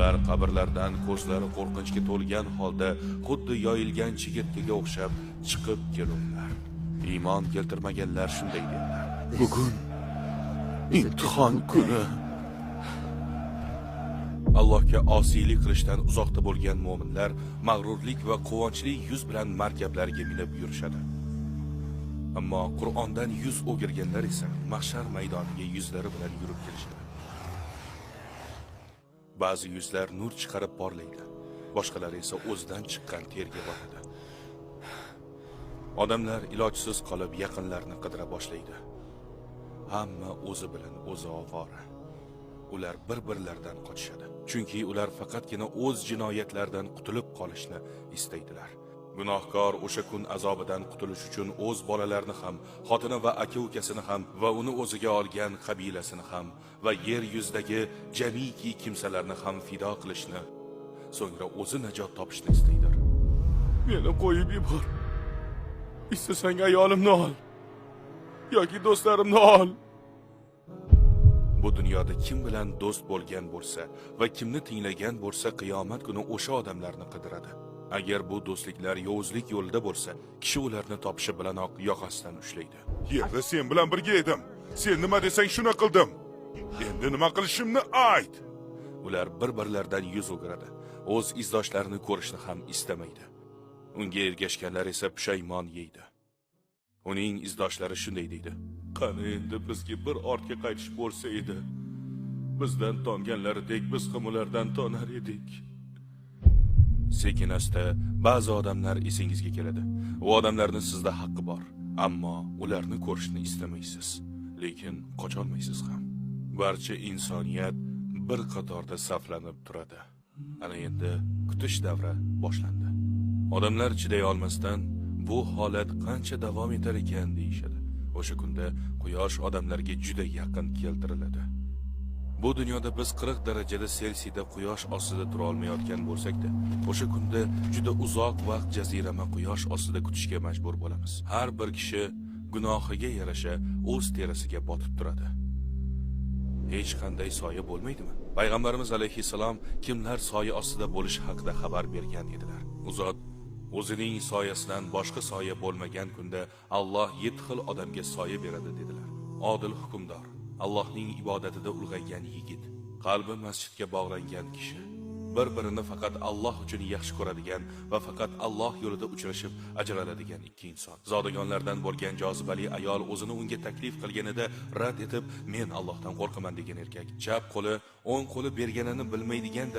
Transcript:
Ular qabrlardan ko'zlari qo'rqinchga to'lgan holda xuddi yoyilgan chigirtkaga o'xshab chiqib kelurlar. Iymon keltirmaganlar shunday dedilar: Bugun imtihon kuni. Allohga osiylik qilishdan uzoqda bo'lgan mo'minlar mag'rurlik va quvonchli yuz bilan markablarga minib yurishadi. Ammo Qur'ondan yuz o'girganlar esa mahshar maydoniga yuzlari bilan yurib kelishadi. Ba'zi yuzlar nur chiqarib porlaydi, boshqalari esa o'zidan chiqqan terga botadi. Odamlar ilojsiz qolib yaqinlarini qidira boshlaydi. Hamma o'zi bilan o'zi ovora. Ular bir-birlaridan qochishadi. Chunki ular faqatgina o'z jinoyatlaridan qutulib qolishni istaydilar. Gunohkor o'sha kun azobidan qutulish uchun o'z bolalarini ham, xotini va aka-ukasini ham va uni o'ziga olgan qabilasini ham va yer yuzidagi jamiki kimsalarni ham fido qilishni, so'ngra o'zi najot topishni istaydir. Meni qo'yib yubor. Istasang ayolimni ol yoki do'stlarimni ol. Bu dunyoda kim bilan do'st bo'lgan bo'lsa va kimni tinglagan bo'lsa, qiyomat kuni o'sha odamlarni qidiradi. Agar bu do'stliklar yovuzlik yo'lida bo'lsa, kishi ularni topishi bilanoq yoqasidan ushlaydi. Yerda sen bilan birga edim. Sen nima desang, shuni qildim. Endi nima qilishimni ayt. Ular bir-birlaridan yuz o'giradi. O'z izdoshlarini ko'rishni ham istamaydi. Unga ergashganlar esa pushaymon yeydi. Uning izdoshlari shunday deydi: Qani endi bizga bir ortga qaytish bo'lsa edi. Bizdan tonganlaridek biz ham ulardan tonar edik. Sekin asta ba'zi odamlar esingizga keladi. U odamlarni sizda haqqi bor, ammo ularni ko'rishni istamaysiz, lekin qocholmaysiz ham. Barcha insoniyat bir qatorda saflanib turadi. Ana endi kutish davri boshlandi. Odamlar chiday olmasdan, bu holat qancha davom etar ekan deyishadi. O'sha kunda quyosh odamlarga juda yaqin keltiriladi. Bu dunyoda biz 40 darajada Selsiyda quyosh ostida tura olmayotgan bo'lsak-da, o'sha kunda juda uzoq vaqt jazirama quyosh ostida kutishga majbur bo'lamiz. Har bir kishi gunohiga yarasha o'z terisiga botib turadi. Hech qanday soya bo'lmaydimi? Payg'ambarimiz alayhissalom kimlar soya ostida bo'lishi haqida xabar bergan edilar. U zot o'zining soyasidan boshqa soya bo'lmagan kunda Alloh yetti xil odamga soya beradi dedilar. Odil hukmdor, Allohning ibodatida ulg'aygan yigit, qalbi masjidga bog'langan kishi, bir-birini faqat Alloh uchun yaxshi ko'radigan va faqat Alloh yo'lida uchrashib ajraladigan ikki inson. Zodagonlardan bo'lgan jozibali ayol o'zini unga taklif qilganida rad etib, "Men Allohdan qo'rqaman" degan erkak. Chap qo'li o'ng qo'li berganini bilmaydigan